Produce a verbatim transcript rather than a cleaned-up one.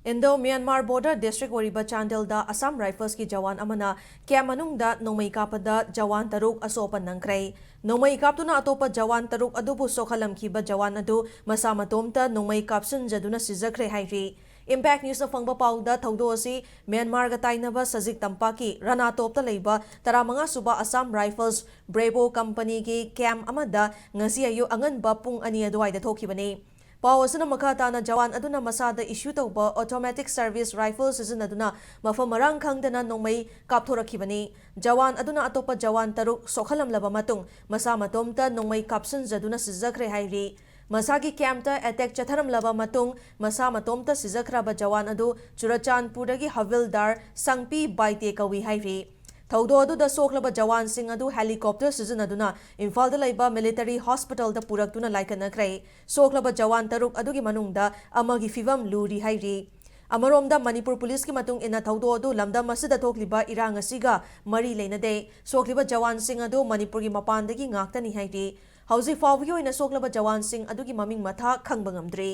Indo Myanmar border district ꯑꯣꯏꯔꯤꯕ ꯆꯥꯟꯗꯦꯜꯗ Assam Riflesꯀꯤ Jawan ꯑꯃꯅ camp ꯃꯅꯨꯡꯗ ꯅꯣꯡꯃꯩ ꯀꯥꯞꯄꯗ ꯖꯋꯥꯟ ꯇꯔꯨꯛ ꯑꯁꯣꯛ ꯑꯄꯟ ꯅꯪꯈ꯭ꯔꯦ꯫ ꯅꯣꯡꯃꯩ ꯀꯥꯞꯇꯨꯅ ꯑꯇꯣꯞꯄ ꯖꯋꯥꯟ ꯇꯔꯨꯛ ꯑꯗꯨꯕꯨ ꯁꯣꯛꯍꯜꯂꯝꯈꯤꯕ ꯖꯋꯥꯟ ꯑꯗꯨ ꯃꯁꯥ ꯃꯇꯣꯝꯇ ꯅꯣꯡꯃꯩ ꯀꯥꯞꯁꯤꯟꯖꯗꯨꯅ ꯁꯤꯖꯈ꯭ꯔꯦ ꯍꯥꯏꯔꯤ꯫ Impact Newsꯅ ꯐꯪꯕ ꯄꯥꯎꯗ ꯊꯧꯗꯣꯛ ꯑꯁꯤ ꯃ꯭ꯌꯥꯟꯃꯥꯔꯒ ꯇꯥꯏꯅꯕ ꯁꯖꯤꯛ ꯇꯝꯄꯥꯛꯀꯤ ꯔꯅꯥꯇꯣꯞꯇ ꯂꯩꯕ ꯇꯔꯥꯃꯉꯥ ꯁꯨꯕ Assam Rifles Bravo companyꯒꯤ camp ꯑꯃꯗ ꯉꯁꯤ ꯑꯌꯨꯛ ꯑꯉꯟꯕ ꯄꯨꯡ ꯑꯅꯤ ꯑꯗꯨꯋꯥꯏꯗ ꯊꯣꯛꯈꯤꯕꯅꯤ꯫ ꯄꯥꯎ ꯑꯁꯤꯅ ꯃꯈꯥ ꯇꯥꯅ ꯖꯋꯥꯟ ꯑꯗꯨꯅ ꯃꯁꯥꯗ issue ꯇꯧꯕ automatic service rifle ꯁꯤꯖꯤꯟꯅꯗꯨꯅ ꯃꯐꯝ ꯃꯔꯥꯡ ꯈꯪꯗꯅ ꯅꯣꯡꯃꯩ ꯀꯥꯞꯊꯣꯔꯛꯈꯤꯕꯅꯤ꯫ ꯖꯋꯥꯟ ꯑꯗꯨꯅ ꯑꯇꯣꯞꯄ ꯖꯋꯥꯟ ꯇꯔꯨꯛ ꯁꯣꯛꯍꯜꯂꯝꯂꯕ ꯃꯇꯨꯡ ꯃꯁꯥ ꯃꯇꯣꯝꯇ ꯅꯣꯡꯃꯩ ꯀꯥꯞꯁꯤꯟꯖꯗꯨꯅ ꯁꯤꯖꯈ꯭ꯔꯦ ꯍꯥꯏꯔꯤ꯫ ꯃꯁꯥꯒꯤ campꯇ attack ꯆꯠꯊꯔꯝꯂꯕ ꯃꯇꯨꯡ ꯃꯁꯥ ꯃꯇꯣꯝꯇ ꯁꯤꯖꯈ꯭ꯔꯕ ꯖꯋꯥꯟ ꯑꯗꯨ ꯆꯨꯔꯆꯥꯟꯄꯨꯔꯗꯒꯤ ꯍꯕꯤꯜꯗꯥꯔ ꯁꯪꯄꯤ ꯕꯥꯏꯇꯦ ꯀꯧꯏ ꯍꯥꯏꯔꯤ꯫ ꯊꯧꯗꯣꯛ ꯑꯗꯨꯗ ꯁꯣꯛꯂꯕ ꯖꯋꯥꯟꯁꯤꯡ ꯑꯗꯨ helicopter ꯁꯤꯖꯤꯟꯅꯗꯨꯅ ꯏꯝꯐꯥꯜꯗ ꯂꯩꯕ military hospitalꯗ ꯄꯨꯔꯛꯇꯨꯅ ꯂꯥꯏꯀꯠꯅꯈ꯭ꯔꯦ꯫ ꯁꯣꯛꯂꯕ ꯖꯋꯥꯟ ꯇꯔꯨꯛ ꯑꯗꯨꯒꯤ ꯃꯅꯨꯡꯗ ꯑꯃꯒꯤ ꯐꯤꯚꯝ ꯂꯨꯔꯤ ꯍꯥꯏꯔꯤ꯫ ꯑꯃꯔꯣꯝꯗ ꯃꯅꯤꯄꯨꯔ ꯄꯨꯂꯤꯁꯀꯤ ꯃꯇꯨꯡ ꯏꯟꯅ ꯊꯧꯗꯣꯛ ꯑꯗꯨ ꯂꯝꯗꯝ ꯑꯁꯤꯗ ꯊꯣꯛꯂꯤꯕ ꯏꯔꯥꯡ ꯑꯁꯤꯒ ꯃꯔꯤ ꯂꯩꯅꯗꯦ꯫ ꯁꯣꯛꯂꯤꯕ ꯖꯋꯥꯟꯁꯤꯡ ꯑꯗꯨ ꯃꯅꯤꯄꯨꯔꯒꯤ ꯃꯄꯥꯟꯗꯒꯤ ꯉꯥꯛꯇꯅꯤ ꯍꯥꯏꯔꯤ꯫ ꯍꯧꯖꯤꯛ ꯐꯥꯎꯕꯒꯤ ꯑꯣꯏꯅ ꯁꯣꯛꯂꯕ ꯖꯋꯥꯟꯁꯤꯡ ꯑꯗꯨꯒꯤ ꯃꯃꯤꯡ ꯃꯊꯥ ꯈꯪꯕ ꯉꯝꯗ꯭ꯔꯤ꯫